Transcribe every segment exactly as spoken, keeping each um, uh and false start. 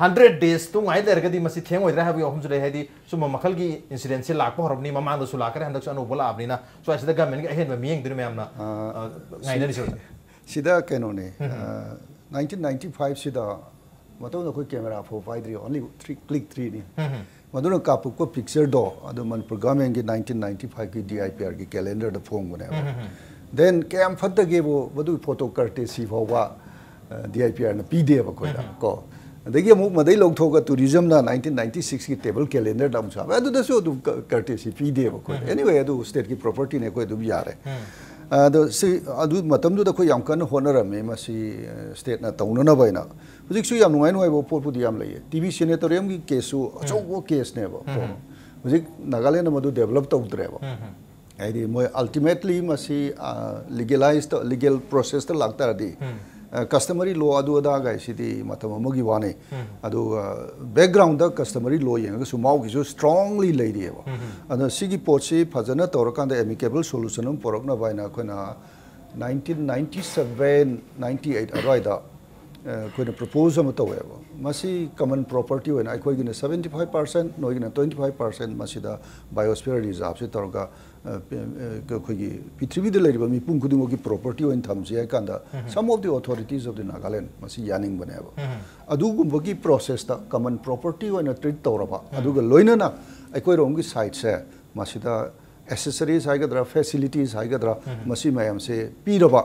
Hundred ꯗꯦꯖꯇꯨ ꯉꯥꯏ ꯂꯩꯔꯒꯗꯤ ꯃꯁꯤ ꯊꯦꯡꯉꯣꯏꯗ꯭ꯔꯥ ꯍꯥꯏꯕꯒꯤ ꯋꯥꯐꯝꯁꯨ ꯂꯩ꯫ ꯍꯥꯏꯗꯤ ꯁꯨꯝꯕ ꯃꯈꯜꯒꯤ ꯏꯟꯁꯤꯗꯦꯟꯁꯤ ꯂꯥꯛꯄ ꯍꯧꯔꯕꯅꯤ, ꯃꯃꯥꯡꯗꯁꯨ ꯂꯥꯛꯈ꯭ꯔꯦ, ꯍꯟꯗꯛꯁꯨ ꯑꯅꯧꯕ ꯂꯥꯛꯑꯕꯅꯤꯅ ꯁ꯭ꯋꯥꯏꯁꯤꯗ ꯒꯃꯦꯟꯒꯤ ꯑꯍꯦꯟꯕ ꯃꯤꯠꯌꯦꯡꯗꯨꯅꯤ ꯃꯌꯥꯝꯅ ꯑ, ꯉꯥꯏꯅꯔꯤꯁꯦ ꯍꯧꯖꯤꯛ꯫ ꯁꯤꯗ ꯀꯩꯅꯣꯅꯦ, ꯅꯥꯏꯟꯇꯤꯟ ꯅꯥꯏꯟꯇꯤ ꯐꯥꯏꯚꯁꯤꯗ ꯃꯇꯝꯗ ꯑꯩꯈꯣꯏ ꯀꯦꯃꯦꯔꯥ ꯐꯥꯎ ꯄꯥꯏꯗ꯭ꯔꯤ, only three, click threeꯅꯤ꯫ ꯃꯗꯨꯅ ꯀꯥꯞꯄꯛꯄ ꯄꯤꯛꯆꯔꯗꯣ ꯑꯗꯨ ꯃꯅꯤꯄꯨꯔ ꯒꯚꯔꯟꯃꯦꯟꯒꯤ ꯅꯥꯏꯟꯇꯤꯟ ꯅꯥꯏꯟꯇꯤ ꯐꯥꯏꯚꯀꯤ ꯗꯤ ꯑꯥꯏ ꯄꯤ ꯑꯥꯔꯒꯤ ꯀꯦꯂꯦꯟꯗꯔꯗ ꯐꯣꯡꯕꯅꯦꯕ꯫ ꯗꯦꯟ ꯀꯌꯥꯝ ꯐꯠꯇꯒꯦꯕꯨ ꯃꯗꯨꯒꯤ ꯐꯣꯇꯣ ꯀꯔꯇꯦꯁꯤ ꯐꯥꯎꯕ ꯗꯤ ꯑꯥꯏ ꯄꯤ ꯑꯥꯔꯅ ꯄꯤꯗꯦꯕ ꯑꯩꯈꯣꯏꯗ ꯀꯣ꯫ ꯑꯗꯒꯤ ꯑꯃꯨꯛ ꯃꯗꯩ ꯂꯧꯊꯣꯛꯑꯒ ꯇꯨꯔꯤꯖꯝꯅ ꯅꯥꯏꯟꯇꯤꯟ ꯅꯥꯏꯟꯇꯤ ꯁꯤꯛꯁꯀꯤ ꯇꯦꯕꯜ ꯀꯦꯂꯦꯟꯗꯔꯗ ꯑꯃꯨꯛ ꯁꯥꯕ, ꯑꯗꯨꯗꯁꯨ ꯑꯗꯨꯝ ꯀꯔꯇꯦꯁꯤ ꯄꯤꯗꯦꯕ ꯑꯩꯈꯣꯏꯗ꯫ ꯑꯦꯅꯤꯋꯦ, ꯑꯗꯨ ꯁ꯭ꯇꯦꯠꯀꯤ ꯄ꯭ꯔꯣꯄꯔꯇꯤꯅꯦ, ꯑꯩꯈꯣꯏ ꯑꯗꯨꯝ ꯌꯥꯔꯦ꯫ ꯑꯗꯣ ꯁꯤ ꯑꯗꯨ ꯃꯇꯝꯗꯨꯗ ꯑꯩꯈꯣꯏ ꯌꯥꯝ ꯀꯟꯅ ꯍꯣꯠꯅꯔꯝꯃꯤ ꯃꯁꯤ ꯁ꯭ꯇꯦꯠꯅ ꯇꯧꯅꯅꯕ ꯍꯥꯏꯅ꯫ ꯍꯧꯖꯤꯛꯁꯨ ꯌꯥꯝ ꯅꯨꯡꯉꯥꯏ ꯅꯨꯡꯉꯥꯏꯕ ꯄꯣꯠꯄꯨꯗꯤ ꯌꯥꯝ ꯂꯩꯌꯦ꯫ ꯇꯤ ꯚꯤ ꯁꯦꯅꯦꯇꯣꯔꯤꯌꯝꯒꯤ ꯀꯦꯁꯁꯨ ꯑꯆꯧꯕ ꯀꯦꯁꯅꯦꯕ꯫ ꯍꯧꯖꯤꯛ ꯅꯥꯒꯥꯂꯦꯟꯗ ꯃꯗꯨ ꯗꯦꯕꯂꯞ ꯇꯧꯗ꯭ꯔꯦꯕ꯫ ꯍꯥꯏꯗꯤ ꯃꯣꯏ ꯑꯜꯇꯤꯃꯦꯠꯂꯤ ꯃꯁꯤ ꯂꯤꯒꯦꯂꯥꯏꯁꯇ, ꯂꯤꯒꯦꯜ ꯄ꯭ꯔꯣꯁꯦꯁꯇ ꯂꯥꯛꯇꯥꯔꯗꯤ, ꯀꯁꯇꯃꯔꯤ ꯂꯣ ꯑꯗꯨ ꯑꯗꯥꯒꯥꯏꯁꯤꯗꯤ ꯃꯇꯝ ꯑꯃꯒꯤ ꯋꯥꯅꯤ꯫ ꯑꯗꯨꯒ ꯕꯦꯛꯒ꯭ꯔꯥꯎꯟꯗ ꯀꯁꯇꯃꯔꯤ ꯂꯣ ꯌꯦꯡꯉꯒꯁꯨ ꯃꯥꯎꯒꯤꯁꯨ ꯁ꯭ꯇꯔꯣꯡꯂꯤ ꯂꯩꯔꯤꯑꯕ꯫ ꯑꯗꯣ ꯁꯤꯒꯤ ꯄꯣꯠꯁꯤ ꯐꯖꯅ ꯇꯧꯔꯀꯥꯟꯗ ꯑꯦꯃꯤꯀꯦꯕꯜ ꯁꯣꯂꯨꯁꯟ ꯑꯃ ꯄꯨꯔꯛꯅꯕ ꯍꯥꯏꯅ ꯑꯩꯈꯣꯏꯅ nineteen ninety seven, ninety eight ꯑꯗꯨꯋꯥꯏꯗ ꯑꯩꯈꯣꯏꯅ ꯄ꯭ꯔꯣꯄꯣꯖ ꯑꯃ ꯇꯧꯋꯦꯕ꯫ ꯃꯁꯤ ꯀꯃꯟ ꯄ꯭ꯔꯣꯄꯔꯇꯤ ꯑꯣꯏꯅ ꯑꯩꯈꯣꯏꯒꯤꯅ ꯁꯕꯦꯟꯇꯤ ꯐꯥꯏꯚ ꯄꯥꯔꯁꯦꯟ, ꯅꯣꯏꯒꯤꯅ ꯇ꯭ꯋꯦꯟꯇꯤ ꯐꯥꯏꯚ ꯄꯥꯔꯁꯦꯟ ꯃꯁꯤꯗ ꯕꯥꯏꯑꯣꯁ꯭ꯐꯤꯌꯔ ꯔꯤꯖꯥꯔꯚꯁꯦ ꯇꯧꯔꯒ ꯑꯩꯈꯣꯏꯒꯤ ꯄ꯭ꯔꯤꯊꯤꯕꯤꯗ ꯂꯩꯔꯤꯕ ꯃꯤꯄꯨꯝ ꯈꯨꯗꯤꯡꯃꯛꯀꯤ ꯄ꯭ꯔꯣꯄꯔꯇꯤ ꯑꯣꯏꯅ ꯊꯝꯁꯤ ꯍꯥꯏ ꯀꯥꯟꯗ, some of the authorities of the Nagaland ꯃꯁꯤ ꯌꯥꯅꯤꯡꯕꯅꯦꯕ꯫ ꯑꯗꯨꯒꯨꯝꯕꯒꯤ ꯄ꯭ꯔꯣꯁꯦꯁꯇ ꯀꯃꯟ ꯄ꯭ꯔꯣꯄꯔꯇꯤ ꯑꯣꯏꯅ ꯇ꯭ꯔꯤꯠ ꯇꯧꯔꯕ, ꯑꯗꯨꯒ ꯂꯣꯏꯅꯅ ꯑꯩꯈꯣꯏꯔꯣꯝꯒꯤ ꯁꯥꯏꯠꯁꯦ ꯃꯁꯤꯗ ꯑꯦꯁꯦꯁꯔꯤꯁ ꯍꯥꯏꯒꯗ꯭ꯔꯥ, ꯐꯦꯁꯤꯂꯤꯇꯤꯁ ꯍꯥꯏꯒꯗ꯭ꯔꯥ, ꯃꯁꯤ ꯃꯌꯥꯝꯁꯦ ꯄꯤꯔꯕ,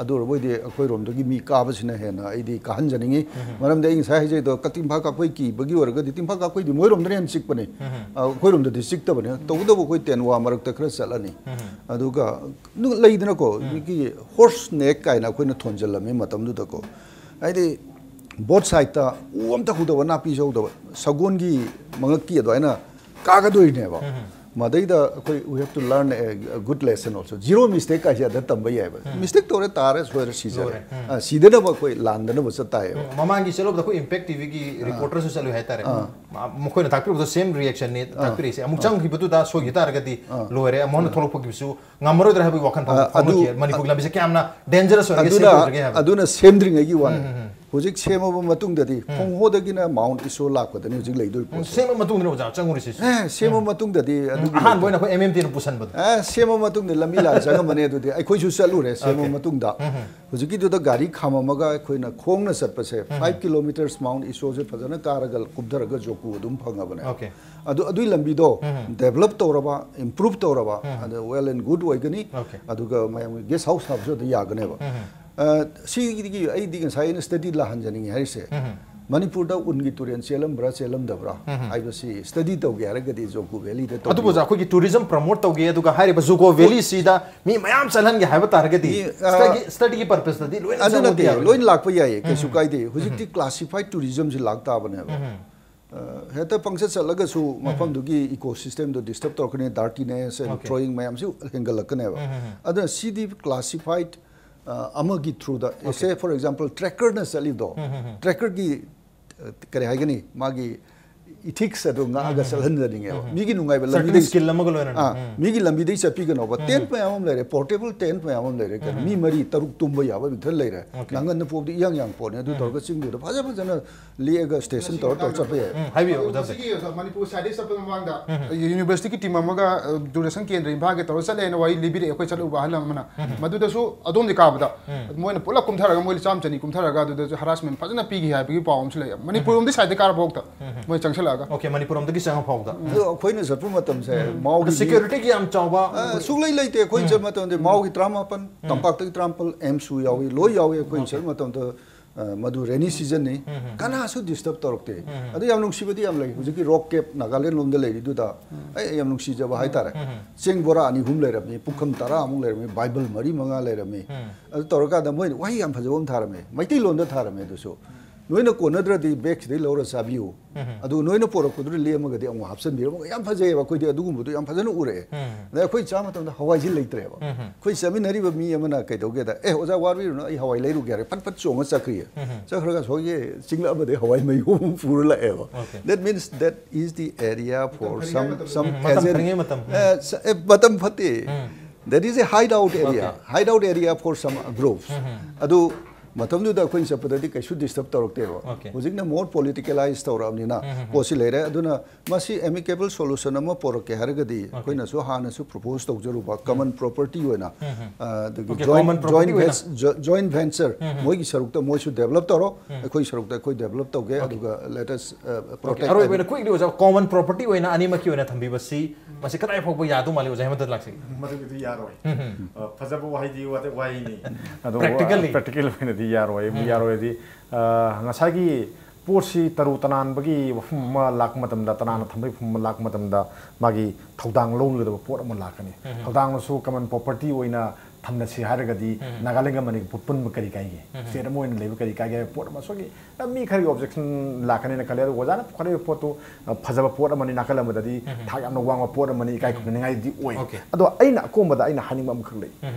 ꯑꯗꯨ ꯑꯣꯏꯔꯕꯣꯏꯗꯤ ꯑꯩꯈꯣꯏꯔꯣꯝꯗꯒꯤ ꯃꯤ ꯀꯥꯕꯁꯤꯅ ꯍꯦꯟꯅ ꯑꯩꯗꯤ ꯀꯥꯍꯟꯖꯅꯤꯡꯉꯤ꯫ ꯃꯔꯝꯗꯤ ꯑꯩ ꯉꯁꯥꯏ ꯍꯥꯏꯖꯩꯗꯣ, ꯀꯛꯆꯤꯡ ꯏꯝꯐꯥꯜ ꯀꯥꯞꯄꯩ ꯀꯤꯕꯒꯤ ꯑꯣꯏꯔꯒꯗꯤ ꯇꯤꯝꯐꯥꯜ ꯀꯥꯞꯄꯩꯗꯤ ꯃꯣꯏꯔꯣꯝꯗꯅ ꯍꯦꯟꯅ ꯆꯤꯛꯄꯅꯤ꯫ ꯑꯩꯈꯣꯏꯔꯣꯝꯗꯗꯤ ꯆꯤꯛꯇꯕꯅꯤ꯫ ꯇꯧꯕꯇꯕꯨ ꯑꯩꯈꯣꯏ ꯇꯦꯟꯋꯥ ꯃꯔꯛꯇ ꯈꯔ ꯆꯠꯂꯅꯤ꯫ ꯑꯗꯨꯒ ꯂꯩꯗꯅꯀꯣ, ꯑꯩꯈꯣꯏꯒꯤ ꯍꯣꯔꯁ ꯅꯦꯛ ꯀꯥꯏꯅ ꯑꯩꯈꯣꯏꯅ ꯊꯣꯟꯖꯜꯂꯝꯃꯤ ꯃꯇꯝꯗꯨꯗꯀꯣ꯫ ꯍꯥꯏꯗꯤ ꯕꯣꯠ ꯁꯥꯏꯠꯇ ꯎ ꯑꯝꯇ ꯍꯧꯗꯕ, ꯅꯥꯄꯤꯁꯨ ꯍꯧꯗꯕ, ꯁꯒꯣꯜꯒꯤ ꯃꯉꯛꯀꯤ ꯑꯗꯨꯃꯥꯏꯅ ꯀꯥꯒꯗꯣꯏꯅꯦꯕ꯫ ꯃꯗꯩꯗ ꯑꯩꯈꯣꯏ we have to learn a good lesson also. Zero mistake ꯀꯥꯏꯁꯦ ꯑꯗ ꯇꯝꯕ ꯌꯥꯏꯕ꯫ ꯃꯤꯁꯇꯦꯛ ꯇꯧꯔꯦ, ꯇꯥꯔꯦ, ꯁꯣꯏꯔꯦ, ꯁꯤꯖꯔꯦ꯫ ꯂꯣꯏꯔꯦ꯫ ꯑ, ꯁꯤꯗꯅꯕ ꯑꯩꯈꯣꯏ ꯂꯥꯟꯗꯅꯕ ꯆꯠ ꯇꯥꯏꯌꯦꯕ꯫ ꯃꯃꯥꯡꯒꯤ ꯆꯠꯂꯨꯕꯗ ꯑꯩꯈꯣꯏ ꯏꯝꯄꯦꯛ ꯇꯤꯚꯤꯒꯤ ꯔꯤꯄꯣꯔꯇꯔꯁꯨ ꯆꯠꯂꯨꯏ ꯍꯥꯏꯇꯥꯔꯦ꯫ ꯃ-, ꯃꯈꯣꯏꯅ ꯇꯥꯛꯄꯤꯔꯤꯕꯗꯣ ꯁꯦꯝ ꯔꯤꯌꯦꯛꯁꯟꯅꯤ ꯇꯥꯛꯄꯤꯔꯛꯏꯁꯦ꯫ ꯑꯃꯨꯛ ꯆꯪꯈꯤꯕꯗꯨꯗ ꯁꯣꯏꯈꯤ ꯇꯥꯔꯒꯗꯤ ꯂꯣꯏꯔꯦ, ꯑꯃꯨꯛ ꯍꯟꯅ ꯊꯣꯛꯂꯛꯄꯒꯤꯁꯨ ꯉꯝꯃꯔꯣꯏꯗ꯭ꯔꯥ ꯍꯥꯏꯕꯒꯤ ꯋꯥꯈꯜ ꯐꯥꯎ ꯑ, ꯑꯗꯨ, ꯐꯥꯎꯅꯈꯤ꯫ ꯃꯅꯤꯄꯨꯔꯒꯤ ꯂꯝꯕꯤꯁꯦ ꯀꯌꯥꯝꯅ ꯗꯦꯟꯖꯔꯁ ꯑꯣꯏꯔꯒꯦ, ꯁꯦꯐ ꯑꯗꯨꯅ, ꯑꯣꯏꯗ꯭ꯔꯒꯦ ꯍꯥꯏꯕ꯫ ꯑꯗꯨꯅ ꯁꯦꯝꯗ꯭ꯔꯤꯉꯩꯒꯤ ꯋꯥꯅꯤ꯫ ꯍꯧꯖꯤꯛ ꯁꯦꯝꯃꯕ ꯃꯇꯨꯡꯗꯗꯤ ꯈꯣꯡꯍꯣꯗꯒꯤꯅ ꯃꯥꯎꯟ ꯏꯁꯣ ꯂꯥꯛꯄꯗꯅꯤ ꯍꯧꯖꯤꯛ ꯂꯩꯗꯣꯏ ꯄꯣꯠꯁꯦ꯫ ꯁꯦꯝꯕ ꯃꯇꯨꯡꯗꯅꯦ ꯑꯣꯖꯥ ꯆꯪꯉꯨꯔꯤꯁꯦ ꯁꯤ꯫ ꯑꯦ ꯁꯦꯝꯃ ꯃꯇꯨꯡꯗꯗꯤ ꯑꯗꯨꯒꯤ ꯑꯍꯥꯟꯕ ꯑꯣꯏꯅ ꯑꯩꯈꯣꯏ ꯑꯦꯝ ꯑꯦꯝ ꯇꯤꯅ ꯄꯨꯁꯟꯕꯗꯣ꯫ ꯑꯦ ꯁꯦꯝꯃ ꯃꯇꯨꯡꯗ ꯂꯝꯕꯤ ꯂꯥꯟ ꯆꯪꯉꯝꯃꯅꯤ꯫ ꯑꯗꯨꯗꯤ ꯑꯩꯈꯣꯏꯁꯨ ꯆꯠꯂꯨꯔꯦ ꯁꯦꯝꯃ Okay. ꯃꯇꯨꯡꯗ꯫ ꯍꯧꯖꯤꯛꯀꯤꯗꯨꯗ ꯒꯥꯔꯤ ꯈꯥꯝꯃꯝꯃꯒ ꯑꯩꯈꯣꯏꯅ ꯈꯣꯡꯅ ꯆꯠꯄꯁꯦ ꯐꯥꯏꯚ ꯀꯤꯂꯣꯃꯤꯇꯔꯁ ꯃꯥꯎꯟ ꯏꯁꯣꯁꯦ ꯐꯖꯅ ꯀꯥꯔꯒ ꯀꯨꯝꯊꯔꯒ ꯖꯣꯀꯨ ꯑꯗꯨꯝ ꯐꯪꯉꯕꯅꯦ꯫ Okay. ꯑꯗꯨ ꯑꯗꯨꯒꯤ ꯂꯝꯕꯤꯗꯣ ꯗꯦꯕꯂꯞ ꯇꯧꯔꯕ, ꯏꯝꯄ꯭ꯔꯨꯚ ꯇꯧꯔꯕ, ꯑꯗ ꯋꯦꯜ ꯑꯦꯟ ꯒꯨꯗ ꯑꯣꯏꯒꯅꯤ꯫ Okay. ꯑꯗꯨꯒ ꯃꯌꯥꯝꯒꯤ ꯒꯦꯁ ꯍꯥꯎꯁ ꯁꯥꯕꯁꯨ ꯑꯗꯨ ꯌꯥꯒꯅꯦꯕ꯫ ꯑ, ꯁꯤꯒꯤ ꯑꯩꯗꯤ ꯉꯁꯥꯏ ꯑꯩꯅ ꯁ꯭ꯇꯗꯤ ꯂꯥꯛꯍꯟꯖꯅꯤꯡꯉꯤ ꯍꯥꯏꯔꯤꯁꯦ, ꯃꯅꯤꯄꯨꯔꯗ ꯎꯟꯒꯤ ꯇꯨꯔꯦꯜ ꯆꯦꯜꯂꯝꯕ꯭ꯔꯥ ꯆꯦꯜꯂꯝꯗꯕ꯭ꯔꯥ ꯍꯥꯏꯕꯁꯤ ꯁ꯭ꯇꯗꯤ ꯇꯧꯒꯦ ꯍꯥꯏꯔꯒꯗꯤ ꯖꯣꯀꯨ ꯚꯦꯂꯤꯗ ꯑꯗꯨꯕꯨ ꯑꯣꯖꯥ, ꯇꯧꯕꯤꯌꯨ꯫ ꯑꯩꯈꯣꯏꯒꯤ ꯇꯨꯔꯤꯖꯝ ꯄ꯭ꯔꯃꯣꯠ ꯇꯧꯒꯦ, ꯑꯗꯨꯒ ꯍꯥꯏꯔꯤꯕ ꯖꯨꯀꯣ ꯚꯦꯂꯤꯁꯤꯗ ꯃꯤ ꯃꯌꯥꯝ ꯆꯠꯍꯟꯒꯦ ꯍꯍꯥꯏꯕ ꯇꯥꯔꯒꯗꯤ ꯃꯤ, ꯑ, ꯁ꯭ꯇꯗꯤꯒꯤ, ꯁ꯭ꯇꯗꯤꯒꯤ ꯄꯔꯄꯁꯇꯗꯤ ꯂꯣꯏꯅ ꯑꯗꯨ ꯆꯪꯕꯗꯤ ꯅꯠꯇꯦ, ꯌꯥꯕꯅꯤ꯫ ꯂꯣꯏ ꯂꯥꯛꯄ ꯌꯥꯏꯌꯦ, ꯀꯩꯁꯨ ꯀꯥꯏꯗꯦ꯫ ꯍꯧꯖꯤꯛꯇꯤ ꯀ꯭ꯂꯥꯁꯤꯐꯥꯏꯠ ꯇꯨꯔꯤꯖꯝꯁꯤ ꯂꯥꯛ ꯇꯥꯕꯅꯦꯕ꯫ ꯑ, ꯍꯦꯛꯇ ꯄꯪꯆꯠ ꯆꯠꯂꯒꯁꯨ ꯃꯐꯝꯗꯨꯒꯤ ꯏꯀꯣ ꯁꯤꯁꯇꯦꯝꯗꯣ ꯗꯤꯁꯇꯔꯕ ꯇꯧꯔꯛꯀꯅꯤ, ꯗꯥꯔꯇꯤꯅꯦꯁ ꯑꯦꯟ Okay. ꯊ꯭ꯔꯣꯌꯤꯡ ꯃꯌꯥꯝꯁꯤ ꯍꯦꯟꯒꯠꯂꯛꯀꯅꯦꯕ꯫ ꯑꯗꯨꯅ ꯁꯤꯗꯤ ꯀ꯭ꯂꯥꯁꯤꯐꯥꯏꯠ ꯑꯃꯒꯤ ꯊ꯭ꯔꯨꯗ, say for example, ꯇ꯭ꯔꯦꯀꯔꯅ ꯆꯠꯂꯤꯗꯣ, ꯇ꯭ꯔꯦꯀꯔꯒꯤ, ꯑ, ꯀꯔꯤ ꯍꯥꯏꯒꯅꯤ, ꯃꯥꯒꯤ ꯏꯊꯤꯛꯁ ꯑꯗꯨ ꯉꯥꯛꯑꯒ ꯆꯠꯍꯟꯖꯅꯤꯡꯉꯦꯕ꯫ ꯃꯤꯒꯤ ꯅꯨꯡꯉꯥꯏꯕ Certain ꯂꯝꯕꯤꯗꯩ skill ꯑꯃꯒ ꯂꯣꯏꯅꯅ꯫ ꯑꯥ, ꯃꯤꯒꯤ ꯂꯝꯕꯤꯗꯩ ꯆꯠꯄꯤꯒꯅꯣꯕ꯫ ꯇꯦꯟꯠ ꯃꯌꯥꯝ ꯑꯃ ꯂꯩꯔꯦ, ꯄꯣꯔꯇꯦꯕꯜ ꯇꯦꯟꯠ ꯃꯌꯥꯝ ꯑꯃ ꯂꯩꯔꯦ, ꯀꯩꯅꯣ, ꯃꯤ ꯃꯔꯤ ꯇꯔꯨꯛ ꯇꯨꯝꯕ ꯌꯥꯕ ꯃꯤꯊꯜ ꯂꯩꯔꯦ꯫ Okay. ꯅꯪꯒꯟꯗ ꯄꯣꯕꯗꯤ ꯏꯌꯥꯡ ꯌꯥꯡ ꯄꯣꯠꯅꯤ꯫ ꯑꯗꯨ ꯇꯧꯔꯒ ꯆꯤꯡꯗꯨꯗ ꯐꯖ ꯐꯖꯅ ꯂꯦꯛꯑꯒ ꯁ꯭ꯇꯦꯁꯟ ꯇꯧꯔ ꯇꯧꯔ ꯆꯠꯄ ꯌꯥꯏ꯫ ꯎꯝ, ꯍꯥꯏꯕꯤꯌꯨ, ꯑꯣꯖꯥ꯫ ꯃꯁꯤꯒꯤ ꯑꯣꯖꯥ ꯃꯅꯤꯄꯨꯔ ꯁꯥꯏꯗꯩ ꯆꯠꯄ ꯃꯃꯥꯡꯗ ꯌꯨꯅꯤꯚꯔꯁꯤꯇꯤꯒꯤ ꯇꯤꯝ ꯑꯃꯒ ꯑ, ꯗꯨꯔꯗꯔꯁꯟ ꯀꯦꯟꯗ꯭ꯔ ꯏꯝꯐꯥꯜꯒꯤ ꯇꯧꯔ ꯆꯠꯂꯦꯅ ꯋꯥꯔꯤ ꯂꯤꯕꯤꯔꯛꯑꯦ ꯑꯩꯈꯣꯏ ꯆꯠꯂꯨꯕ ꯑꯍꯜ ꯑꯃꯅ꯫ ꯃꯗꯨꯗꯁꯨ ꯑꯗꯣꯝꯗꯤ ꯀꯥꯕꯗ ꯃꯣꯏꯅ ꯄꯨꯂꯞ ꯀꯨꯝꯊꯔꯒ ꯃꯣꯏ ꯆꯥꯝꯃ ꯆꯅꯤ ꯀꯨꯝꯊꯔꯒ ꯑꯗꯨꯗꯁꯨ ꯍꯔꯥꯁꯃꯦꯟ ꯐꯖꯅ ꯄꯤꯈꯤ ꯍꯥꯏꯕꯒꯤ ꯄꯥꯎ ꯑꯃꯁꯨ ꯂꯩ꯫ ꯃꯅꯤꯄꯨꯔ ꯂꯣꯝꯗꯤ ꯁꯥꯏꯗꯩ ꯀꯥꯔꯕꯐꯥꯎꯗ ꯃꯣꯏ ꯆꯪꯁꯤꯜꯂꯛꯑꯒ꯫ Okay, ꯃꯅꯤꯄꯨꯔ ꯂꯣꯝꯗꯒꯤ ꯆꯪꯉꯛꯐꯥꯎꯗ꯫ ꯑꯗꯣ ꯑꯩꯈꯣꯏꯅ ꯆꯠꯄ ꯃꯇꯝꯁꯦ ꯃꯥꯎꯒꯤ ꯁꯦꯀ꯭ꯌꯨꯔꯤꯇꯤꯒꯤ ꯌꯥꯝ ꯆꯥꯎꯕ ꯑ, ꯁꯨꯛꯂꯩ ꯂꯩꯇꯦ꯫ ꯑꯩꯈꯣꯏꯅ ꯆꯠꯄ ꯃꯇꯝꯗ ꯃꯥꯎꯒꯤ ꯇꯔꯥꯃꯥꯄꯟ, ꯇꯝꯄꯥꯛꯇꯒꯤ ꯇꯔꯥꯃꯥꯄꯜ, ꯑꯦꯝꯁꯨ ꯌꯥꯎꯏ, ꯂꯣꯏ ꯌꯥꯎꯏ꯫ ꯑꯩꯈꯣꯏꯅ ꯆꯠꯄ ꯃꯇꯝꯗ, ꯑ, ꯃꯗꯨ ꯔꯦꯅꯤ ꯁꯤꯖꯟꯅꯤ, ꯀꯅꯥꯁꯨ ꯗꯤꯁꯇꯔꯕ ꯇꯧꯔꯛꯇꯦ꯫ ꯑꯗꯨ ꯌꯥꯝ ꯅꯨꯡꯁꯤꯕꯗꯤ ꯌꯥꯝ ꯂꯩ꯫ ꯍꯧꯖꯤꯛꯀꯤ ꯔꯣꯛ ꯀꯦꯞ ꯅꯥꯒꯥꯂꯦꯟ ꯂꯣꯝꯗ ꯂꯩꯔꯤꯗꯨꯗ ꯑꯩ ꯌꯥꯝ ꯅꯨꯡꯁꯤꯖꯕ ꯍꯥꯏꯇꯥꯔꯦ꯫ ꯆꯦꯡ ꯕꯣꯔꯥ ꯑꯅꯤ ꯑꯍꯨꯝ ꯂꯩꯔꯝꯃꯤ, ꯄꯨꯈꯝ ꯇꯔꯥꯃꯨꯛ ꯂꯩꯔꯝꯃꯤ, ꯕꯥꯏꯕꯜ ꯃꯔꯤ ꯃꯉꯥ ꯂꯩꯔꯝꯃꯤ꯫ ꯑꯗꯨ ꯇꯧꯔꯀꯥꯟꯗ ꯃꯣꯏꯅ ꯋꯥꯍꯩ ꯌꯥꯝ ꯐꯖꯕ ꯑꯃ ꯊꯥꯔꯝꯃꯦ, ꯃꯩꯇꯩꯂꯣꯟꯗ ꯊꯥꯔꯝꯃꯦ꯫ ꯑꯗꯨꯁꯨ, "ꯅꯣꯏꯅ ꯀꯣꯟꯅꯗ꯭ꯔꯗꯤ ꯕꯦꯛꯁꯤꯗꯩ ꯂꯧꯔ ꯆꯥꯕꯤꯌꯨ, ꯑꯗꯨꯒ ꯅꯣꯏꯅ ꯄꯣꯔꯛꯄꯗꯨꯗ ꯂꯦꯝꯃꯒꯗꯤ ꯑꯃꯨꯛ ꯍꯥꯞꯆꯤꯟꯕꯤꯔꯝꯃꯒ", ꯌꯥꯝ ꯐꯖꯩꯑꯕ꯫ ꯑꯩꯈꯣꯏꯗꯤ ꯑꯗꯨꯒꯨꯝꯕꯗꯣ ꯌꯥꯝ ꯐꯖꯅ ꯎꯔꯛꯑꯦ꯫ ꯑꯗꯩ ꯑꯩꯈꯣꯏ ꯆꯥ ꯃꯇꯝꯗ ꯍꯋꯥꯏꯁꯤ ꯂꯩꯇ꯭ꯔꯦꯕ꯫ ꯑꯩꯈꯣꯏ ꯆꯠꯃꯤꯟꯅꯔꯤꯕ ꯃꯤ ꯑꯃꯅ ꯀꯩꯗꯧꯒꯦꯗ, "ꯑꯦ, ꯑꯣꯖꯥ, ꯋꯥꯕꯤꯔꯨꯅꯨ, ꯑꯩ ꯍꯋꯥꯏ ꯂꯩꯔꯨꯒꯦ" ꯍꯥꯏꯔꯦ, ꯐꯠ ꯐꯠ ꯆꯣꯡꯉ ꯆꯠꯈ꯭ꯔꯤꯌꯦ꯫ ꯆꯠꯈ꯭ꯔꯒ ꯑꯁꯣꯝꯒꯤ ꯆꯤꯡꯂꯛ ꯑꯃꯗꯒꯤ ꯍꯋꯥꯏ ꯃꯌꯨꯝ ꯑꯃ ꯄꯨꯔ ꯂꯥꯛꯑꯦꯕ꯫ Okay. That means that is the area for ꯐꯔꯤꯉꯩ some, ꯃꯇꯝꯗ꯫ some ꯎꯝ, ꯃꯇꯝ agent. ꯐꯔꯤꯉꯩ ꯃꯇꯝ꯫ ꯑꯦ, ꯁ-, ꯑꯦ, ꯃꯇꯝ ꯐꯠꯇꯦ꯫ That is a hideout area. Okay. Hideout area for some groups. ꯑꯗꯨ ꯃꯇꯝꯗꯨꯗ ꯑꯩꯈꯣꯏꯅ ꯆꯠꯄꯗꯗꯤ ꯀꯩꯁꯨ ꯗꯤꯁꯇꯔꯕ ꯇꯧꯔꯛꯇꯦꯕ꯫ Okay. ꯍꯧꯖꯤꯛꯅ ꯃꯣꯔ ꯄꯣꯂꯤꯇꯤꯀꯦꯂꯥꯏꯁ ꯇꯧꯔꯛꯑꯕꯅꯤꯅ ꯄꯣꯠꯁꯤ ꯂꯩꯔꯦ꯫ ꯑꯗꯨꯅ ꯃꯁꯤ ꯑꯦꯃꯤꯀꯦꯕꯜ ꯁꯣꯂꯨꯁꯟ ꯑꯃ ꯄꯣꯔꯛꯀꯦ ꯍꯥꯏꯔꯒꯗꯤ ꯑꯩꯈꯣꯏꯅꯁꯨ ꯍꯥꯟꯅꯁꯨ ꯄ꯭ꯔꯣꯄꯣꯁ ꯇꯧꯖꯔꯨꯕ ꯀꯃꯟ ꯄ꯭ꯔꯣꯄꯔꯇꯤ ꯑꯣꯏꯅ ꯑ, ꯑꯗꯒꯤ Okay, common property ꯑꯣꯏꯅ. ꯖꯣꯏꯟ ꯚꯦꯟꯆꯔ ꯃꯣꯏꯒꯤ ꯁꯔꯨꯛꯇ ꯃꯣꯏꯁꯨ ꯗꯦꯕꯂꯞ ꯇꯧꯔꯣ, ꯑꯩꯈꯣꯏ ꯁꯔꯨꯛꯇ ꯑꯩꯈꯣꯏ ꯗꯦꯕꯂꯞ ꯇꯧꯒꯦ, ꯑꯗꯨꯒ ꯂꯦꯇꯁ Okay, ꯄ꯭ꯔꯣꯇꯦꯛ꯫ ꯑꯔꯣꯏꯕ ꯑꯣꯏꯅ ꯀ꯭ꯋꯤꯛꯂꯤ ꯑꯣꯖꯥ, ꯀꯣꯃꯟ ꯄ꯭ꯔꯣꯄꯔꯇꯤ ꯑꯣꯏꯅ ꯑꯅꯤꯃꯛꯀꯤ ꯑꯣꯏꯅ ꯊꯝꯕꯤꯕꯁꯤ ꯃꯁꯤ ꯀꯗꯥꯏ ꯐꯥꯎꯕ ꯌꯥꯗꯧ ꯃꯥꯜꯂꯤ ꯑꯣꯖꯥ ꯍꯦꯃꯟꯇ ꯂꯥꯛꯁꯤ? ꯃꯗꯨꯒꯤꯗꯤ ꯌꯥꯔꯣꯏ꯫ ꯑ, ꯐꯖꯕ ꯋꯥꯍꯩꯗꯤ ꯋꯥꯗ- ꯋꯥꯍꯩꯅꯤ꯫ ꯑꯗꯣ Practically? ꯄ꯭ꯔꯦꯛꯇꯤꯀꯦꯜ ꯑꯣꯏꯅꯗꯤ ꯌꯥꯔꯣꯏ꯫ ꯌꯥꯔꯣꯏꯗꯤ, ꯑ, ꯉꯁꯥꯏꯒꯤ ꯄꯣꯠꯁꯤ ꯇꯔꯨ ꯇꯅꯥꯟꯕꯒꯤ ꯋꯥꯐꯝ ꯑꯃ ꯂꯥꯛꯄ ꯃꯇꯝꯗ, ꯇꯅꯥꯟꯅ ꯊꯝꯕꯒꯤ ꯋꯥꯐꯝ ꯑꯃ ꯂꯥꯛꯄ ꯃꯇꯝꯗ, ꯃꯥꯒꯤ ꯊꯧꯗꯥꯡ ꯂꯧꯒꯗꯕ ꯄꯣꯠ ꯑꯃ ꯂꯥꯛꯀꯅꯤ꯫ ꯊꯧꯗꯥꯡꯅꯁꯨ ꯀꯃꯟ ꯄ꯭ꯔꯣꯄꯔꯇꯤ ꯑꯣꯏꯅ ꯊꯝꯅꯁꯤ ꯍꯥꯏꯔꯒꯗꯤ, ꯅꯥꯒꯥꯂꯦꯟꯒ ꯃꯅꯤꯄꯨꯔ ꯄꯨꯟꯕ ꯀꯔꯤ ꯀꯥꯏꯒꯦ? ꯁ꯭ꯇꯦꯠ ꯑꯃ ꯑꯣꯏꯅ ꯂꯩꯕ ꯀꯔꯤ ꯀꯥꯏꯒꯦ ꯍꯥꯏꯕ ꯄꯣꯠ ꯑꯃ, ꯁꯣꯝꯒꯤ ꯃꯤ ꯈꯔꯒꯤ ꯑꯣꯕꯖꯦꯛꯁꯟ ꯂꯥꯛꯀꯅꯤꯅ ꯈꯜꯂꯦ꯫ ꯑꯗꯣ ꯑꯣꯖꯥꯅ ꯄꯨꯈꯠꯂꯛꯏꯕ ꯄꯣꯠꯇꯨ, ꯑ, ꯐꯖꯕ ꯄꯣꯠ ꯑꯃꯅꯤ, ꯅꯥꯀꯜ ꯑꯃꯗꯗꯤ ꯊꯥꯛ ꯌꯥꯝꯅ ꯋꯥꯡꯕ ꯄꯣꯠ ꯑꯃꯅꯤ, ꯏꯀꯥꯏ ꯈꯨꯝꯅꯅꯤꯡꯉꯥꯏꯗꯤ ꯑꯣꯏ꯫ Okay. ꯑꯗꯣ ꯑꯩꯅ ꯑꯀꯣꯝꯕꯗ ꯑꯩꯅ ꯍꯥꯏꯅꯤꯡꯕ ꯑꯃꯈꯛ ꯂꯩ꯫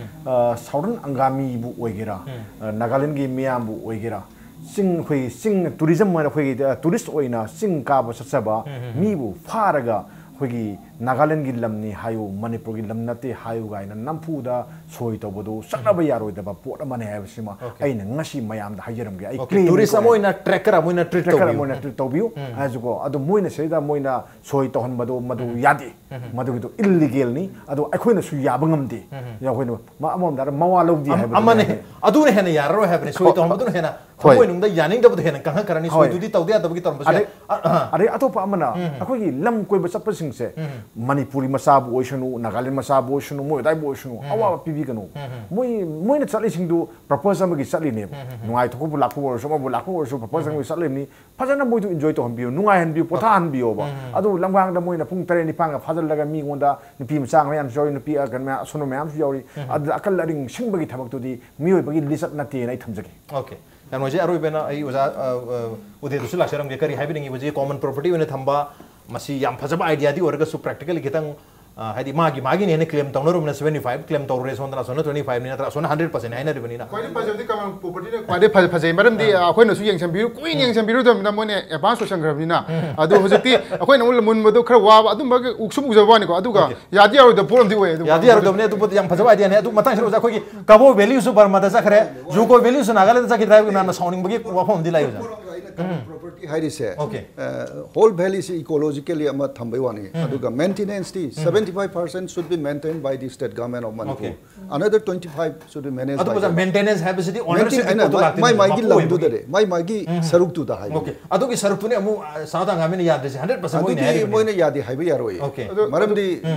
ꯑ, ꯁꯥꯎꯗꯔꯟ ꯑꯪꯒꯥꯃꯤꯕꯨ ꯑꯣꯏꯒꯦꯔꯥ, ꯑ, ꯅꯥꯒꯥꯂꯦꯟꯒꯤ ꯃꯤꯌꯥꯝꯕꯨ ꯑꯣꯏꯒꯦꯔꯥ, ꯆꯤꯡ, ꯑꯩꯈꯣꯏꯒꯤ ꯆꯤꯡ ꯇꯨꯔꯤꯖꯝ ꯑꯣꯏꯅ ꯑꯩꯈꯣꯏꯒꯤ, ꯑ, ꯇꯨꯔꯤꯁ ꯑꯣꯏꯅ ꯆꯤꯡ ꯀꯥꯕ ꯆꯠꯆꯕ ꯃꯤꯕꯨ ꯐꯥꯔꯒ ꯑꯩꯈꯣꯏꯒꯤ ꯅꯥꯒꯥꯂꯦꯟꯒꯤ ꯂꯝꯅꯤ ꯍꯥꯏꯌꯨ, ꯃꯅꯤꯄꯨꯔꯒꯤ ꯂꯝ ꯅꯠꯇꯦ ꯍꯥꯏꯌꯨ ꯀꯥꯏꯅ ꯅꯝꯐꯨꯗ ꯁꯣꯏ ꯇꯧꯕꯗꯨ ꯆꯠꯅꯕ ꯌꯥꯔꯣꯏꯗꯕ ꯄꯣꯠ ꯑꯃꯅꯤ ꯍꯥꯏꯕꯁꯤꯃ Okay. ꯑꯩꯅ ꯉꯁꯤ ꯃꯌꯥꯝꯗ ꯍꯥꯏꯖꯔꯝꯒꯦ꯫ ꯑꯩ Okay, claim ꯇꯨꯔꯤꯁ ꯑꯃ ꯇꯧꯋꯦ꯫ ꯑꯣꯏꯅ ꯇ꯭ꯔꯦꯀꯔ ꯑꯃ ꯑꯣꯏꯅ ꯇ꯭ꯔꯤꯠ ꯇ꯭ꯔꯦꯀꯔ ꯇꯧꯕꯤꯌꯨ꯫ ꯑꯃ ꯑꯣꯏꯅ ꯇ꯭ꯔꯤꯠ ꯇꯧꯕꯤꯌꯨ ꯍꯥꯏꯁꯤꯀꯣ꯫ ꯑꯗꯣ ꯃꯣꯏꯅ ꯁꯤꯗ ꯃꯣꯏꯅ ꯁꯣꯏ ꯇꯧꯍꯟꯕꯗꯣ ꯃꯗꯨ ꯌꯥꯗꯦ꯫ ꯃꯗꯨꯒꯤꯗꯣ ꯏꯜꯂꯤꯒꯦꯜꯅꯤ꯫ ꯑꯗꯣ ꯑꯩꯈꯣꯏꯅꯁꯨ ꯌꯥꯕ ꯉꯝꯗꯦ꯫ ꯑꯩꯈꯣꯏꯅ ꯃ-, ꯑꯃꯔꯣꯝꯗ ꯍꯥꯏꯔ ꯃꯋꯥ ꯂꯧꯗꯦ ꯑꯃ- ꯍꯥꯏꯕꯗꯨꯅꯤ꯫ ꯑꯃꯅ ꯍꯦ-, ꯑꯗꯨꯅ ꯍꯦꯟꯅ ꯌꯥꯔꯔꯣꯏ ꯍꯥꯏꯕꯅꯤ꯫ ꯁꯣꯏ ꯍꯣꯏ, ꯇꯧꯔꯝꯕꯗꯨꯅ ꯍꯦꯟꯅ ꯍꯣꯏ꯫ ꯊꯃꯣꯏꯅꯨꯡꯗ ꯌꯥꯅꯤꯡꯗꯕꯗꯨ ꯍꯦꯟꯅ ꯀꯟꯈꯠꯈ꯭ꯔꯅꯤ꯫ ꯍꯣꯏ꯫ ꯁꯣꯏꯗꯨꯗꯤ ꯇꯧꯗ ꯌꯥꯗꯕꯒꯤ ꯇꯧꯔꯝꯕꯁꯨ ꯌꯥꯏ꯫ ꯑꯗꯩ ꯑ- ꯑ- ꯑꯗꯩ ꯑꯇꯣꯞꯄ ꯑꯃꯅ ꯑꯩꯈꯣꯏꯒꯤ ꯂꯝ ꯀꯣꯏꯕ ꯆꯠꯄꯁꯤꯡꯁꯦ, ꯃꯅꯤꯄꯨꯔꯤ ꯃꯆꯥꯕꯨ ꯑꯣꯏꯁꯅꯨ, ꯅꯥꯒꯥꯂꯦꯟ ꯃꯆꯥꯕꯨ ꯑꯣꯏꯁꯅꯨ, ꯃꯣꯏ ꯑꯗꯥꯏꯕꯨ ꯑꯣꯏꯁꯅꯨ, ꯑꯋꯥꯕ ꯄꯤꯕꯤꯒꯅꯨ꯫ ꯃꯣꯏ, ꯃꯣꯏꯅ ꯆꯠꯂꯤꯁꯤꯡꯗꯨ ꯄꯔꯄꯁ ꯑꯃꯒꯤ ꯆꯠꯂꯤꯅꯦꯕ꯫ ꯅꯨꯡꯉꯥꯏꯊꯣꯛꯄꯕꯨ ꯂꯥꯛꯄꯕꯨ ꯑꯣꯏꯔꯁꯨ, ꯑꯃꯕꯨ ꯂꯥꯛꯄꯕꯨ ꯑꯣꯏꯔꯁꯨ, ꯄꯔꯄꯁ ꯑꯃꯒꯤ ꯆꯠꯂꯤꯕꯅꯤ꯫ ꯐꯖꯅ ꯃꯣꯏꯗꯨ ꯏꯟꯖꯣꯏ ꯇꯧꯍꯟꯕꯤꯌꯨ, ꯅꯨꯡꯉꯥꯏꯍꯟꯕꯤꯌꯨ, ꯄꯣꯊꯥꯍꯟꯕꯤꯌꯣꯕ꯫ ꯑꯗꯨ ꯂꯝꯒꯥꯡꯗ ꯃꯣꯏꯅ ꯄꯨꯡ ꯇꯔꯦꯠ ꯅꯤꯄꯥꯟꯒ ꯐꯥꯖꯤꯜꯂꯒ ꯃꯤꯉꯣꯟꯗ ꯅꯨꯄꯤ ꯃꯆꯥ ꯃꯌꯥꯝꯁꯨ ꯌꯥꯎꯔꯤ, ꯅꯨꯄꯤ, ꯑ, ꯀꯩꯅꯣ ꯃꯌꯥꯝ, ꯑꯁꯣꯟꯕ ꯃꯌꯥꯝꯁꯨ ꯌꯥꯎꯔꯤ꯫ ꯑꯗꯨꯗ ꯑꯀꯜ ꯑꯔꯤꯡ ꯁꯤꯡꯕꯒꯤ ꯊꯕꯛꯇꯨꯗꯤ ꯃꯤꯑꯣꯏꯕꯒꯤ ꯂꯤꯆꯠ ꯅꯠꯇꯦꯅ ꯑꯩ ꯊꯝꯖꯒꯦ꯫ Okay. ꯀꯩꯅꯣꯁꯦ ꯑꯔꯣꯏꯕꯅ ꯑꯩ ꯑꯣꯖꯥ, ꯑ, ꯑ, ꯎꯗꯦꯗꯁꯨ ꯂꯥꯛꯆꯔꯝꯒꯦ꯫ ꯀꯔꯤ ꯍꯥꯏꯕꯤꯅꯤꯡꯉꯤ? ꯍꯧꯖꯤꯛ ꯀꯣꯃꯟ ꯄ꯭ꯔꯣꯄꯔꯇꯤ ꯑꯣꯏꯅ ꯊꯝꯕ, ꯃꯁꯤ ꯌꯥꯝ ꯐꯖꯕ ꯑꯥꯏꯗꯤꯌꯥꯗꯤ ꯑꯣꯏꯔꯒꯁꯨ ꯄ꯭ꯔꯦꯛꯇꯤꯀꯦꯜꯂꯤ ꯈꯤꯇꯪ ꯑ, ꯍꯥꯏꯗꯤ ꯃꯥꯒꯤ ꯃꯥꯒꯤꯅꯦꯅ ꯀ꯭ꯂꯦꯝ ꯇꯧꯅꯔꯨꯕꯅ ꯁꯚꯦꯟꯇꯤ ꯐꯥꯏꯚ ꯀ꯭ꯂꯦꯝ ꯇꯧꯔꯨꯔꯦ, ꯁꯣꯝꯗꯅ ꯑꯁꯣꯝꯅ ꯇ꯭ꯋꯦꯟꯇꯤ ꯐꯥꯏꯚꯅꯤ ꯅꯠꯇ꯭ꯔ ꯑꯁꯣꯝꯅ ꯍꯟꯗ꯭ꯔꯦꯠ ꯄꯥꯔꯁꯦꯟ ꯍꯥꯏꯅꯔꯤꯕꯅꯤꯅ꯫ ꯈ꯭ꯋꯥꯏꯗꯒꯤ ꯐꯖꯕꯗꯤ ꯀꯃꯟ ꯄ꯭ꯔꯣꯄꯔꯇꯤꯅ ꯈ꯭ꯋꯥꯏꯗꯒꯤ ꯐꯖ-, ꯐꯖꯩ꯫ ꯃꯔꯝꯗꯤ, ꯑ, ꯑꯩꯈꯣꯏꯅꯁꯨ ꯌꯦꯡꯁꯤꯟꯕꯤꯔꯨ, ꯀꯨꯏꯅ ꯌꯦꯡꯁꯤꯟꯕꯤꯔꯨꯗꯕꯅꯤꯅ ꯃꯣꯏꯅ ꯑꯦꯗꯚꯥꯟꯁ ꯑꯣꯏꯁꯟꯈ꯭ꯔꯕꯅꯤꯅ꯫ ꯑꯗꯣ ꯍꯧꯖꯤꯛꯇꯤ ꯑꯩꯈꯣꯏꯅ ꯑꯃꯨꯛ ꯃꯨꯟꯕꯗꯣ ꯈꯔ ꯋꯥꯕ ꯑꯗꯨꯝꯕꯒꯤ ꯎꯛꯁꯨꯝ ꯎꯖꯕ ꯋꯥꯅꯤꯀꯣ꯫ ꯑꯗꯨꯒ OK꯫ ꯌꯥꯗꯤ ꯌꯥꯔꯣꯏꯗꯕ ꯄꯣꯠ ꯑꯃꯗꯤ ꯑꯣꯏ꯫ ꯑꯗꯨꯕꯨ ꯌꯥꯗꯤ ꯌꯥꯔꯣꯏꯗꯕꯅꯦ꯫ ꯑꯗꯨꯕꯨ ꯌꯥꯝ ꯐꯖꯕ ꯑꯥꯏꯗꯤꯌꯥꯅꯦ꯫ ꯑꯗꯨ ꯃꯊꯪꯁꯤꯗ ꯑꯣꯖꯥ ꯑꯩꯈꯣꯏꯒꯤ ꯀꯕꯣ ꯚꯦꯂꯤꯁꯨ ꯕꯔꯃꯥꯗ ꯆꯠꯈ꯭ꯔꯦ, ꯖꯨꯀꯣ ꯚꯦꯂꯤꯁꯨ ꯅꯥꯒꯥꯂꯦꯟꯗ ꯆꯠꯈꯤꯗ꯭ꯔꯦ ꯍꯥꯏꯕꯒꯤ ꯃꯌꯥꯝꯅ ꯁꯥꯎꯅꯤꯡꯕꯒꯤ ꯋꯥꯐꯝ ꯑꯃꯗꯤ ꯂꯥꯛꯏ ꯑꯣꯖꯥ꯫ ꯄ꯭ꯔꯣꯄꯔꯇꯤ ꯍꯥꯏꯔꯤꯁꯦ, OK꯫ ꯍꯣꯜ ꯚꯦꯂꯤꯁꯤ ꯏꯀꯣꯂꯣꯖꯤꯀꯦꯂꯤ ꯑꯃ ꯊꯝꯕꯩ ꯋꯥꯅꯤ꯫ ꯑꯗꯨꯒ ꯃꯦꯟꯇꯦꯅꯦꯟꯁꯇꯤ seventy five percent should be maintained by the state government of Manipur꯫ OK꯫ Another twenty five should be managed ꯑꯗꯨ by ꯑꯣꯖꯥ, the ꯃꯦꯟꯇꯦꯅꯦꯟꯁ ꯍꯥꯏꯕꯁꯤꯗꯤ ꯃꯦꯟꯇꯦꯟ-, ownership ꯑꯩꯅ ꯃꯥꯏ, ꯃꯥꯏ ꯃꯥꯒꯤ ꯂꯝꯗꯨꯗꯗꯤ, ꯃꯥꯏ ꯃꯥꯒꯤ ꯁꯔꯨꯛꯇꯨꯗ ꯍꯥꯏꯕꯅꯤ꯫ OK꯫ ꯑꯗꯨꯒꯤ ꯁꯔꯨꯛꯇꯨꯅꯤ ꯑꯃꯨꯛ, ꯑ, ꯁꯥꯎꯠ ꯑꯪꯒꯥꯃꯤꯅ ꯌꯥꯗ꯭ꯔꯤꯁꯦ, ꯍꯟꯗ꯭ꯔꯦꯠ ꯄꯥꯔꯁꯦꯟ ꯃꯣꯏꯅ ꯑꯗꯨꯗꯤ ꯍꯥꯏꯔꯤꯕꯅꯤ꯫ ꯃꯣꯏꯅ ꯌꯥꯗꯦ ꯍꯥꯏꯕ ꯌꯥꯔꯣꯏꯌꯦ꯫ OK꯫ ꯑꯗꯨ ꯃꯔꯝꯗꯤ,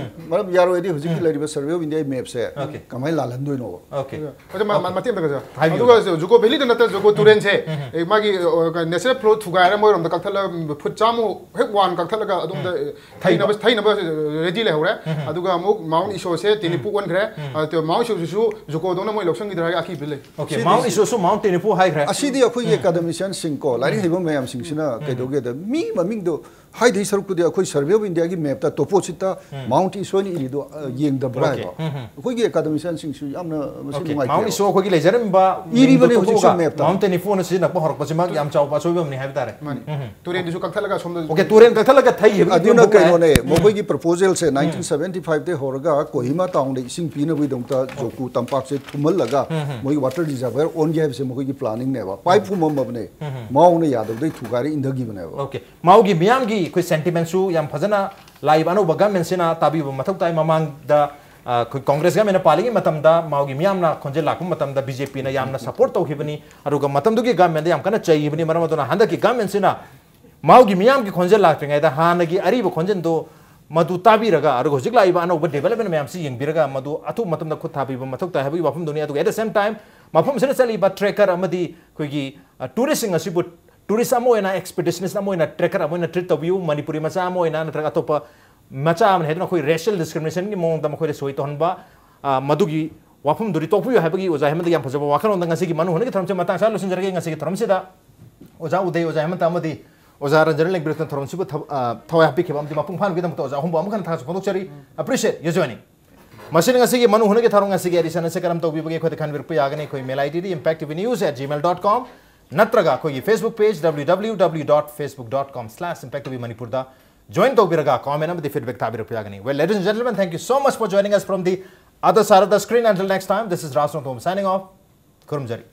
ꯃꯔꯝ ꯌꯥꯔꯣꯏꯗꯤ ꯍꯧꯖꯤꯛꯀꯤ ꯂꯩꯔꯤꯕ ꯁꯔꯚꯦ ꯑꯣꯐ ꯏꯟꯗꯤꯌꯥꯒꯤ ꯃꯦꯞꯁꯦ OK꯫ ꯀꯃꯥꯏꯅ ꯂꯥꯜꯍꯟꯗꯣꯏꯅꯣꯕ? OK꯫ ꯑꯗꯨ ꯃ-, ꯃ-, ꯃꯇꯦꯛ ꯑꯝꯇ ꯈꯛ ꯍꯥꯏꯕꯤꯌꯨ꯫ ꯑꯗꯨꯒ ꯖꯨ-, ꯖꯨꯀꯣ ꯚꯦꯂꯤꯗ ꯅꯠꯇ ꯖꯨꯀꯣ ꯇꯨꯔꯦꯟꯁꯦ, ꯎꯝ꯫ ꯑꯦ, ꯃꯥꯒꯤ, ꯑ, natural flow ꯊꯨꯒꯥꯏꯔ ꯃꯣꯏꯔꯣꯝꯗ ꯀꯛꯊꯠꯂꯒ ꯐꯨꯠ ꯆꯥꯝꯃ ꯍꯦꯛ ꯋꯥꯡ ꯀꯛꯊꯠꯂꯒ ꯑꯗꯣꯝꯗ, ꯎꯝ꯫ ꯑꯦ, ꯊꯩꯕ꯫ ꯊꯩꯅꯕ, ꯊꯩꯅꯕ ready ꯂꯩꯍꯧꯔꯦ꯫ ꯎꯝ꯫ ꯑꯗꯨꯒ ꯑꯃꯨꯛ ꯃꯥꯎꯟ ꯏꯁꯣꯁꯦ ꯇꯦꯅꯤꯄꯨ ꯎꯝ꯫ ꯑꯣꯟꯈ꯭ꯔꯦ꯫ ꯎꯝ꯫ ꯑꯗꯣ ꯃꯥꯎꯟ ꯏꯁꯣꯁꯤꯁꯨ ꯖꯨꯀꯣꯗꯧꯅ ꯃꯣꯏ ꯂꯧꯁꯤꯟꯈꯤꯗ꯭ꯔꯥ ꯍꯥꯏ ꯑꯀꯤꯕ ꯂꯩ꯫ OK, ꯁꯤꯗꯤ ꯃꯥꯎꯟ ꯏꯁꯣꯁꯨ ꯃꯥꯎꯟ ꯇꯦꯅꯤꯄꯨ ꯍꯥꯏꯈ꯭ꯔꯦ꯫ ꯑꯁꯤꯗꯤ ꯑꯩꯈꯣꯏꯒꯤ ꯎꯝ꯫ ꯑꯦꯀꯥꯗꯃꯤꯁꯤꯌꯟꯁꯤꯡꯀꯣ, ꯂꯥꯏꯔꯤꯛ ꯎꯝ꯫ ꯍꯩꯕ ꯃꯌꯥꯝꯁꯤꯡꯁꯤꯅ ꯎꯝ꯫ ꯀꯩꯗꯧꯒꯦꯗ ꯃꯤ ꯃꯃꯤꯡꯗꯣ ꯍꯥꯏꯗꯣꯏ ꯁꯔꯨꯛꯄꯨꯗꯤ ꯑꯩꯈꯣꯏ ꯁꯔꯚꯦ ꯑꯣꯐ ꯏꯟꯗꯤꯌꯥꯒꯤ ꯃꯦꯞꯇ ꯇꯣꯄꯣꯁꯤꯠꯇ ꯎꯝ꯫ ꯃꯥꯎꯟ ꯏꯁꯣꯅ ꯏꯔꯤꯗꯣ, ꯑ, ꯌꯦꯡꯗꯕ꯭ꯔꯥ OK꯫ ꯍꯥꯏꯕ꯫ ꯎꯝ, ꯎꯝ꯫ ꯑꯩꯈꯣꯏꯒꯤ ꯑꯦꯀꯥꯗꯃꯤꯁꯤꯌꯟꯁꯤꯡꯁꯨ ꯌꯥꯝꯅ ꯃꯁꯤ OK, ꯅꯨꯡꯉꯥꯏꯇꯦ꯫ ꯃꯥꯎꯟ ꯏꯁꯣ ꯑꯩꯈꯣꯏꯒꯤ ꯂꯩꯖꯔꯝꯕ ꯏꯔꯤꯕꯅꯦ ꯃꯤꯡꯗꯣ ꯍꯧꯖꯤꯛꯁꯨ ꯇꯣꯛꯊꯣꯛꯑꯒ ꯃꯦꯞꯇ꯫ ꯃꯥꯎꯟ ꯇꯦꯅꯤꯄꯨꯅ ꯁꯤꯖꯤꯟꯅꯔꯛꯄ ꯍꯧꯔꯛꯄꯁꯤꯃꯛ ꯌꯥꯝ ꯆꯥꯎꯕ ꯑꯁꯣꯏꯕ ꯑꯃꯅꯤ ꯍꯥꯏꯕ ꯇꯥꯔꯦ꯫ ꯃꯥꯅꯤ꯫ ꯎꯝ, ꯎꯝ꯫ ꯇꯨꯔꯦꯟꯗꯨꯁꯨ ꯀꯛꯊꯠꯂꯒ ꯁꯣꯝꯗ OK, ꯇꯨꯔꯦꯟ ꯀꯛꯊꯠꯂꯒ ꯊꯩꯈꯤꯕꯒꯤ ꯑꯗꯨꯅ ꯐꯤꯕꯝꯗꯨ ꯑꯣꯏꯔꯦ꯫ ꯀꯩꯅꯣꯅꯦ, ꯎꯝ꯫ ꯃꯈꯣꯏꯒꯤ ꯄ꯭ꯔꯣꯄꯣꯖꯦꯜꯁꯦ ꯎꯝ꯫ nineteen seventy five ꯗꯩ ꯍꯧꯔꯒ ꯀꯣꯍꯤꯃꯥ ꯇꯥꯎꯟꯗ ꯏꯁꯤꯡ ꯄꯤꯅꯕꯒꯤꯗꯃꯛꯇ OK꯫ ꯖꯣꯀꯨ ꯇꯝꯄꯥꯛꯁꯦ ꯊꯨꯝꯍꯜꯂꯒ ꯎꯝ, ꯎꯝ꯫ ꯃꯣꯏꯒꯤ ꯋꯥꯇꯔ ꯔꯤꯖꯔꯚꯔ ꯑꯣꯟꯒꯦ ꯍꯥꯏꯕꯁꯦ ꯃꯈꯣꯏꯒꯤ ꯄ꯭ꯂꯥꯅꯤꯡꯅꯦꯕ꯫ ꯄꯥꯏꯞ ꯎꯝ꯫ ꯐꯨꯝꯃꯝꯃꯕꯅꯦ꯫ ꯎꯝ, ꯎꯝ꯫ ꯃꯥꯎꯅ ꯌꯥꯗꯕꯗꯩ ꯊꯨꯒꯥꯏꯔ ꯏꯟꯊꯈꯤꯕꯅꯦꯕ꯫ OK꯫ ꯃꯥꯎꯒꯤ ꯃꯤꯌꯥꯝꯒꯤ ꯑꯩꯈꯣꯏ ꯁꯦꯟꯇꯤꯃꯦꯟꯁꯨ ꯌꯥꯝ ꯐꯖꯅ ꯂꯥꯛꯏꯕ ꯑꯅꯧꯕ ꯒꯚꯔꯟꯃꯦꯟꯁꯤꯅ ꯇꯥꯕꯤꯕ ꯃꯊꯧ ꯇꯥꯏ꯫ ꯃꯃꯥꯡꯗ, ꯑ, ꯑꯩꯈꯣꯏ ꯀꯣꯡꯒ꯭ꯔꯦꯁ ꯒꯚꯔꯟꯃꯦꯟꯅ ꯄꯥꯜꯂꯤꯉꯩ ꯃꯇꯝꯗ ꯃꯥꯎꯒꯤ ꯃꯤꯌꯥꯝꯅ ꯈꯣꯟꯖꯦꯜ ꯂꯥꯛꯄ ꯃꯇꯝꯗ ꯕꯤ ꯖꯦ ꯄꯤꯅ ꯌꯥꯝꯅ ꯁꯄꯣꯔꯠ ꯇꯧꯈꯤꯕꯅꯤ, ꯑꯗꯨꯒ ꯃꯇꯝꯗꯨꯒꯤ ꯒꯚꯔꯟꯃꯦꯟꯗ ꯌꯥꯝ ꯀꯟꯅ ꯆꯩꯈꯤꯕꯅꯤ꯫ ꯃꯔꯝ ꯑꯗꯨꯅ ꯍꯟꯗꯛꯀꯤ ꯒꯚꯔꯟꯃꯦꯟꯁꯤꯅ ꯃꯥꯎꯒꯤ ꯃꯤꯌꯥꯝꯒꯤ ꯈꯣꯟꯖꯦꯜ ꯂꯥꯛꯇ꯭ꯔꯤꯉꯩꯗ ꯍꯥꯟꯅꯒꯤ ꯑꯔꯤꯕ ꯈꯣꯟꯖꯦꯜꯗꯨ ꯃꯗꯨ ꯇꯥꯕꯤꯔꯒ, ꯑꯗꯨꯒ ꯍꯧꯖꯤꯛ ꯂꯥꯛꯏꯕ ꯑꯅꯧꯕ ꯗꯤꯕꯦꯂꯞꯃꯦꯟ ꯃꯌꯥꯝꯁꯤ ꯌꯦꯡꯕꯤꯔꯒ ꯃꯗꯨ ꯑꯊꯨꯕ ꯃꯇꯝꯗ ꯈꯨꯠ ꯊꯥꯕꯤꯕ ꯃꯊꯧ ꯇꯥꯏ ꯍꯥꯏꯕꯒꯤ ꯋꯥꯐꯝꯗꯨꯅꯤ꯫ ꯑꯗꯨꯒ at the same time ꯃꯐꯝ ꯑꯁꯤꯗ ꯆꯠꯂꯤꯕ ꯇ꯭ꯔꯦꯀꯔ ꯑꯃꯗꯤ ꯑꯩꯈꯣꯏꯒꯤ, ꯑ, ꯇꯨꯔꯤꯁꯁꯤꯡ ꯑꯁꯤꯕꯨ ꯇꯨꯔꯤꯁ ꯑꯃ ꯑꯣꯏꯅ, ꯑꯦꯛꯁꯄꯤꯗꯤꯁꯅꯤꯁ ꯑꯃ ꯑꯣꯏꯅ, ꯇ꯭ꯔꯦꯀꯔ ꯑꯃ ꯑꯣꯏꯅ ꯇ꯭ꯔꯤꯠ ꯇꯧꯕꯤꯌꯨ, ꯃꯅꯤꯄꯨꯔꯤ ꯃꯆꯥ ꯑꯃ ꯑꯣꯏꯅ ꯅꯠꯇ꯭ꯔꯒ ꯑꯇꯣꯞꯄ ꯃꯆꯥ ꯑꯃꯅ ꯍꯥꯏꯗꯨꯅ ꯑꯩꯈꯣꯏ ꯔꯦꯁꯤꯌꯦꯜ ꯗꯤꯁꯀ꯭ꯔꯤꯃꯤꯅꯦꯁꯟꯒꯤ ꯃꯑꯣꯡꯗ ꯃꯈꯣꯏꯗ ꯁꯣꯏ ꯇꯧꯍꯟꯕ, ꯑ, ꯃꯗꯨꯒꯤ ꯋꯥꯐꯝꯗꯨꯗꯤ ꯇꯣꯛꯄꯤꯌꯨ ꯍꯥꯏꯕꯒꯤ ꯑꯣꯖꯥ ꯍꯦꯃꯟꯇꯒꯤ ꯌꯥꯝ ꯐꯖꯕ ꯋꯥꯈꯜꯂꯣꯟꯗ ꯉꯁꯤꯒꯤ ꯃꯅꯨ ꯍꯨꯠꯅꯒꯤ ꯊꯧꯔꯝꯁꯦ ꯃꯇꯥꯡ ꯆꯥꯅ ꯂꯣꯏꯁꯤꯟꯖꯔꯒꯦ꯫ ꯉꯁꯤꯒꯤ ꯊꯧꯔꯝꯁꯤꯗ ꯑꯣꯖꯥ ꯎꯗꯩ, ꯑꯣꯖꯥ ꯍꯦꯃꯟꯇ ꯑꯃꯗꯤ ꯑꯣꯖꯥ ꯔꯟꯖꯟ ꯂꯦꯡꯕꯤꯔꯛꯇꯨꯅ ꯊꯧꯔꯝꯁꯤꯕꯨ ꯊꯕ- ꯑ, ꯊꯋꯥꯏ ꯍꯥꯞꯄꯤꯈꯤꯕ ꯑꯃꯗꯤ ꯃꯄꯨꯡ ꯐꯥꯍꯟꯕꯒꯤꯗꯃꯛꯇ ꯑꯣꯖꯥ ꯑꯍꯨꯝꯕꯨ ꯑꯃꯨꯛ ꯍꯟꯅ ꯊꯥꯒꯠꯆꯕ ꯐꯣꯡꯗꯣꯛꯆꯔꯤ꯫ Appreciate your joining. ꯃꯁꯤꯅ ꯉꯁꯤꯒꯤ ꯃꯅꯨ ꯍꯨꯅꯒꯤ ꯊꯧꯔꯝ ꯑꯁꯤꯒꯤ edition ꯑꯁꯤ ꯀꯔꯝ ꯇꯧꯕꯤꯕꯒꯦ ꯑꯩꯈꯣꯏꯗ ꯈꯟꯕꯤꯔꯛꯄ ꯌꯥꯒꯅꯤ꯫ ꯑꯩꯈꯣꯏ mail ID D impact T V news at gmail dot com ꯅꯠꯇ꯭ꯔꯒ ꯑꯩꯈꯣꯏꯒꯤ Facebook page W W W dot facebook dot com slash impact T V ꯃꯅꯤꯄꯨꯔꯗ join ꯇꯧꯕꯤꯔꯒ comment ꯑꯃꯗꯤ feedback ꯊꯥꯕꯤꯔꯛꯄ ꯌꯥꯒꯅꯤ꯫ Well, ladies and gentlemen, thank you so much for joining us from the other side of the screen. Until next time, this is Raj Rongthom signing off. ꯈꯨꯔꯨꯝꯖꯔꯤ꯫